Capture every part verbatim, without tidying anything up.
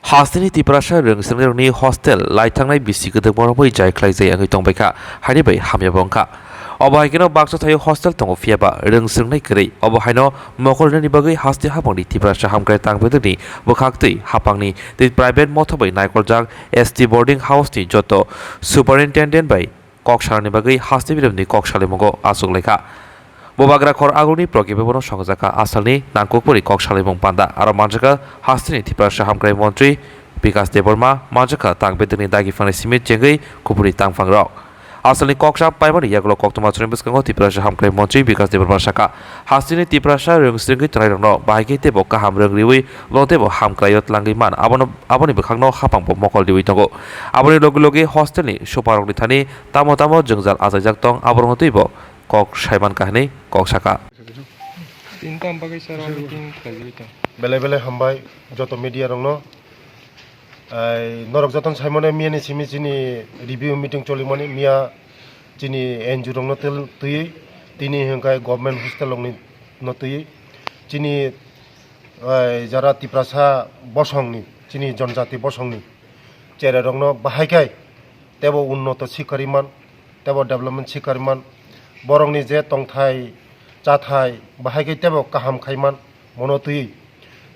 Hasteni Tiprasa rwng swrwngnairokni hostel lai thangnai bisi kwdwkma romwi jai khlaijai wngwi tongbaikha, haini bai hamyabo wngkha. Obo hai kheno baksa thaio hostel tongo, phiyaba rwng swrwngnai kwrwi. Obo haino mokol rwnani bagwi haste haphangni Tiprasa hamkrai tang bedekni bwkhaktwi haphangni tei private motha bai naikoljak S T boarding house ni joto superintendent bai kok sanani bagwi haste bilemni kok salaimung achuk laikha. Bubagra khor agulni progibe bono songjakha asalni nangkukmani kok salaimung panda. Aro manjakha hasteni Tiprasa hamkrai montri Bikas Debbarma, manjakha tang bedekni dagi phangni simi chengwi kubuni tangphangrok. Asalni kok sa paimani yagulo koktwma chwraini bwskango Tiprasa hamkrai montri Bikas Debbarma sakha, hasteni Tiprasa rwng swrwngwi tongnairokno bahai khe teibo kaham rwng riwi bono teibo hamkraio tlangwi man, abono, aboni bwkhakno haphangbo mokol riwi tongo. Aboni logi logi hostelni superrokni thani tamo tamo jwngjal achaijak tong, aborokno teibo kok saimankha hinwi kok sakha. Tin tam bagwi sir meeting khlaijagwi tong. Belai belai hambai joto media rokno. Ai, norok jotono saimano miyani simi chini review meeting cholimani, miya chini N G O rokno tel-, twiwi tini hwnkhai government hostel rokni no twiwi chini, ai, jara Tiprasa bosongni, chini jonjati bosongni cherai rokno bahai khai tebo unnoto sikari man, tebo development sikari man, borokni je tongthai, chathai, bahai khe tebo kaham khai man, mono twi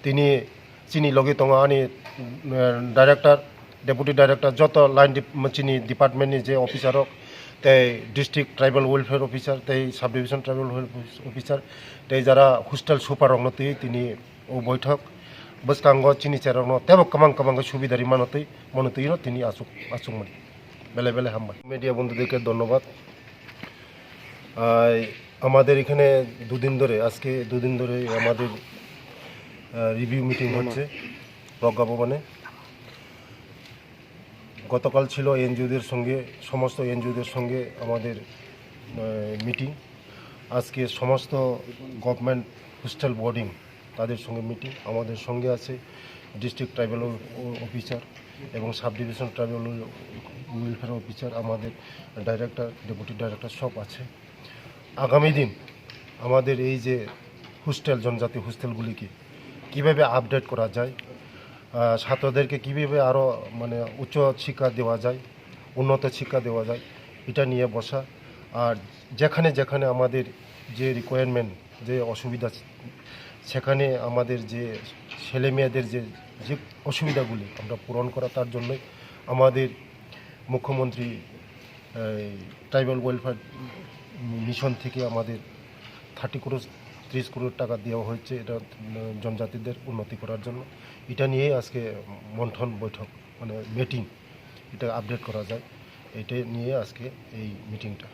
tini chini logi tongo ani, eh, director, deputy director, joto line dep-, chini department ni je officer rok, tei district tribal welfare officer, tei subdivision tribal welfare officer, tei jara hostel super rokno twi tini o boithok bwskango chini cherokno tebo kwbang kwbang khe subida rimano twi, mono twi no tini achuk, achukmani. Belai belai hambai. Media বন্ধুদেরকে ধন্যবাদ। আহ, আমাদের এখানে দুদিন ধরে, আজকে দুদিন ধরে আমাদের, আহ, রিভিউ মিটিং হচ্ছে প্রজ্ঞা ভবনে। গতকাল ছিল এনজিওদের সঙ্গে, সমস্ত এনজিওদের সঙ্গে আমাদের, আহ, মিটিং। আজকে সমস্ত গভর্নমেন্ট হোস্টেল বোর্ডিং, তাদের সঙ্গে মিটিং। আমাদের সঙ্গে আছে ডিস্ট্রিক্ট ট্রাইবাল অ-, অ-, অফিসার এবং sub division tribal welfare officer, আমাদের ডাইরেক্টর, ডেপুটি ডাইরেক্টর সব আছে। আগামী দিন আমাদের এই যে হোস্টেল, জনজাতি হোস্টেলগুলিকে কীভাবে আপডেট করা যায়, আহ, ছাত্রদেরকে কীভাবে আরও মানে উচ্চ শিক্ষা দেওয়া যায়, উন্নত শিক্ষা দেওয়া যায়, এটা নিয়ে বসা। আর যেখানে যেখানে আমাদের যে রিকোয়ারমেন্ট, যে অসুবিধা, সেখানে আমাদের যে ছেলেমেয়েদের যে, যে অসুবিধাগুলি আমরা পূরণ করা, তার জন্যই আমাদের মুখ্যমন্ত্রী এই ট্রাইবাল ওয়েলফেয়ার মিশন থেকে আমাদের থার্টি ক্রোর, ত্রিশ ক্রোর টাকা দেওয়া হয়েছে, এটা, উম, জনজাতিদের উন্নতি করার জন্য। এটা নিয়েই আজকে মন্থন বৈঠক, মানে মিটিং, এটা আপডেট করা যায়, এটা নিয়ে আজকে এই মিটিংটা।